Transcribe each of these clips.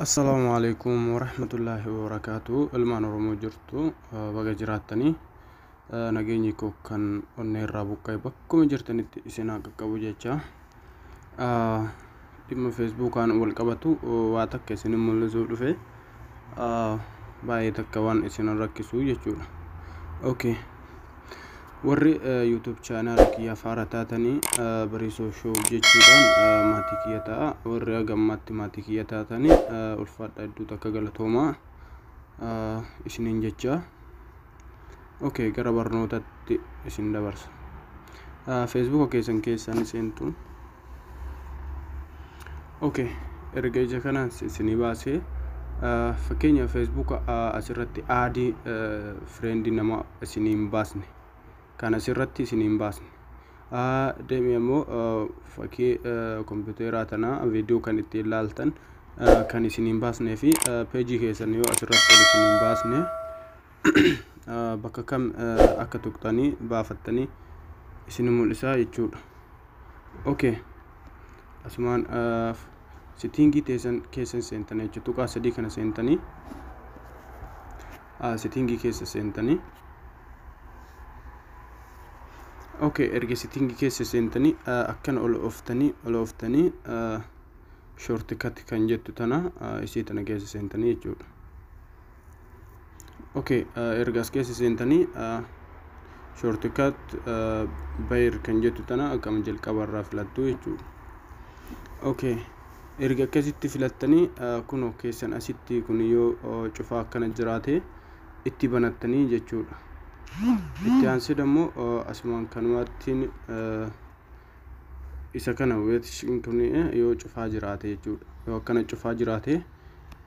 Assalaamu alaikum warahmatullaahi wabarakaatu. Ilmaan Oromoo jirtu, baga jiraattanii. Nageenyi koo kan onnee irraa buqqa'e bakkuma jirtanitti isin haa qaqqabu jecha. Dhimma Feesbuukaan wal qabatu waa takka isin mul'isuuf dhufe, baay'ee takka waan isin rakkisu jechuudha. Okay. Warri YouTube channel kiyya faara taatanii, Bariisoo Show jechuudhaan maatii kiyya ta'a. Warri hagammaatti maatii kiyya taatanii, ulfaadha, hedduu takka galatoomaa isiniin jecha. Okay, gara barnootatti isin dabarsa. Feesbuuka keessan keessaan seentu. Okay, erga ija kanaan isinii baasee, fakkeenya Feesbuuka asirratti add friend nama isinii hin baasne, kan asirratti isinii hin baasne. Deemi ammoo fakkii kompiiteraa tanaa viidiyoo kan ittiin ilaaltan kan isinii hin baasnee fi peejii keessan yoo asirratti ol isinii hin baasne, bakka kam akka tuqxanii baafattanii isin mul'isaa jechuudha. Okay. Asumaan setting teessan keessa seentanii jechuudha. Tuqaa sadii kana seentanii, setting keessa seentanii. Okay, erga setting keessa seentanii, akkana ol ooftanii, ol ooftanii, shortcut kan jettu tana, isii tana keessa seentanii jechuudha. Okay, erga as keessa seentanii, shortcut bar kan jettu tana akkama jalqaba irraa filattu jechuudha. Okay, erga akkasitti filattanii, kunoo keessan asitti kun yoo cufaa akkana jiraate itti banattanii jechuudha. Itti aansee immoo asumaan kanumattiin isa kana weetishin kun yoo cufaa jiraate jechuudha. Yoo akkana cufaa jiraate,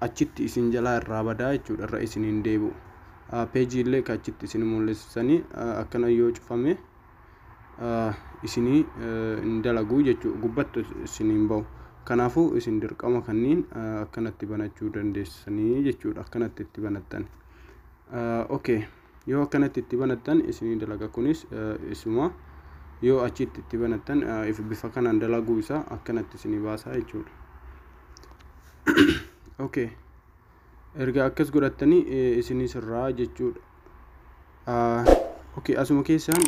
achitti isin jalaa irraa badaa jechuudha, irra isin hin deebi'u. Peejii illee kan achitti isin mul'isanii akkana yoo cufame isinii hin dalagu jechuudha, gubbattu isin hin bahu. Kanaafuu isin dirqama kanniin akkanatti banachuu dandeessanii jechuudha, akkanatti itti banattan. Okay. Yoo akkanatti itti banattan isinii dalaga. Kunis isuma yoo achitti itti banattan bifa kanaan dalaguu isaa akkanatti isinii baasaa jechuudha. Okay. Erga akkas godhattanii, isinii sirraa jechuudha. Okay, asuma keessaan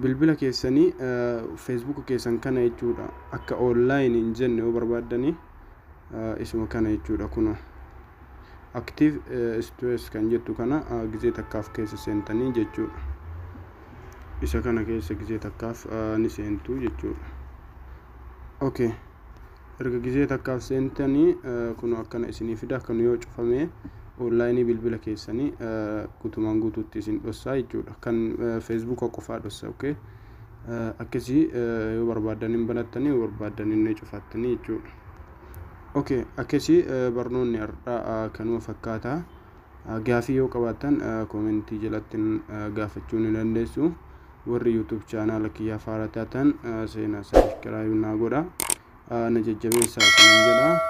bilbila keessanii Feesbuuka keessan kana jechuudha, akka online hin jenne yoo barbaaddanii, isuma kana jechuudha. Kunoo active status kan jettu kana gizee takkaaf keessa seentanii jechuudha. Isa kana keessa gizee takkaaf ni seentu jechuudha. Okay. Erga gizee takkaaf seentanii, kun akkana isinii fida. Kan yoo cufame online bilbila keessanii guutumaan guutuutti isin dhossaa jechuudha. Kan Feesbuuka qofaa dhossa. Okay. Akkasii yoo barbaadan hin banattanii, yoo barbaadan hin cufattanii jechuudha. Okay, akkasii barnoonni har'aa kanuma fakkaata. Gaafii yoo qabaattan comment jalatti gaafachuu ni dandeessu. Warri YouTube channel kiyyaa faara taatan, seenaa subscribe naa godha. Na jajjabeessaa isiniin jedha.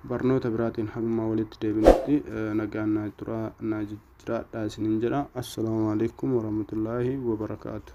Barnoota biraatiin haguma walitti deebinutti nagaan naa turaa, naa jiraadhaa isiniin jedha. Assalaamu alaikum warahmatullaahi wabarakaatu.